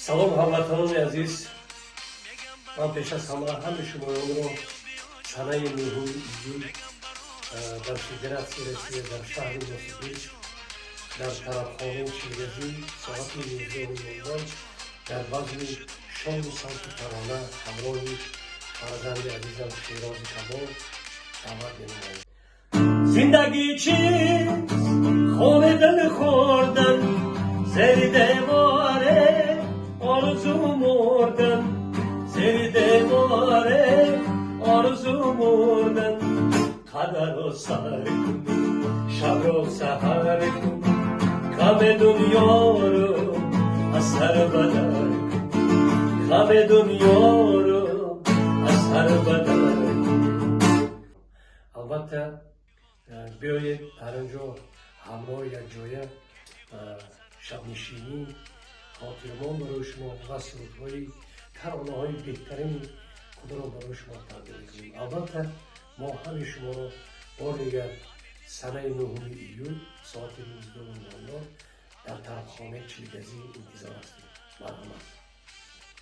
Салом, ҳамватанони азиз! Ман пеш аз ҳама ҳамаи шумоёнро санаи 9 июл дар Федератсияи Россия, дар шаҳри Новосибирск, дар тарабхонаи Чилгазӣ соати 19:00 дар базми шому савту тарона ҳамроҳи фарзанди азизам Шерози Камол даъват менамоем. Зиндагӣ чист? Хони дил хӯрдан, зери деворе орзу мурдан, зери деворе орзу мурдан. Қадарро сар кун, шабро саҳар кун, ғами дунёро аз сар бадар кун, ғами дунёро аз сар бадар кун. Албатта, биёед, дар он ҷо ҳамроҳ якҷоя шабнишинӣ хотирмон барои шумо ва сурудҳои таронаҳои беҳтарини худро барои шумо тақдим мекунем. Албатта, мо ҳамаи шуморо бор дигар санаи 9 июл соати 19:00 дар тарабхонаи Чилгазӣ интизор ҳастем. Марҳамат.